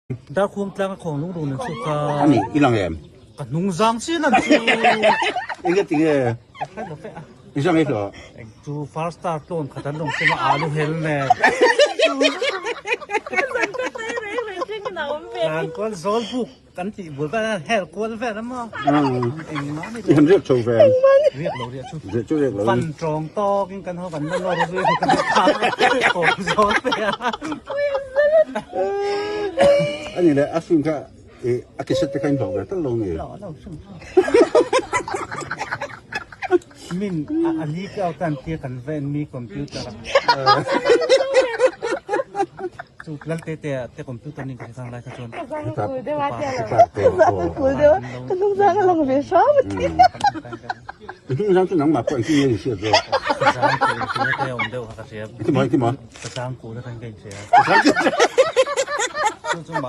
Darkhum tlang a khawng lungrun an chhuk a. A ni, i lang em? Ka hnung zang chin an chu. Enge tinge? Ka hre lo fe a. I zang ei hlawh? Eng chu first star tlawn khat an rawn tum a alu hel nen. Tlan kual zawl buk kan tih bul vel a hel kual vel a maw? Engmah ni. I han riak chho ve em? Riak lo riak chu. Riak chu riak lo. Fan tawng tawk in kan ho kan la nawr zui kan khawng zawl fe a. A ni le a film kha i a cassette te kha in hlawh ve tal lo nge? Hlawh lo hrim hrim. Min a leak out an tia kan va en mi computer a. Chu lal te te te computer nin ka hre khang lai kha chuan. Ka zang kul deuh a tia lo. Ka zang kul deuh a ka hnung zang a lang ve hram a tia. I hnung zang chu nangmah pawh engtin nge ni hriat zawk? Ka zang kul kul te awm deuh kha ka hria. Engtin maw engtin maw? Ka zang kul atang ka inhria. Ka zang kul. Chu chu mahni.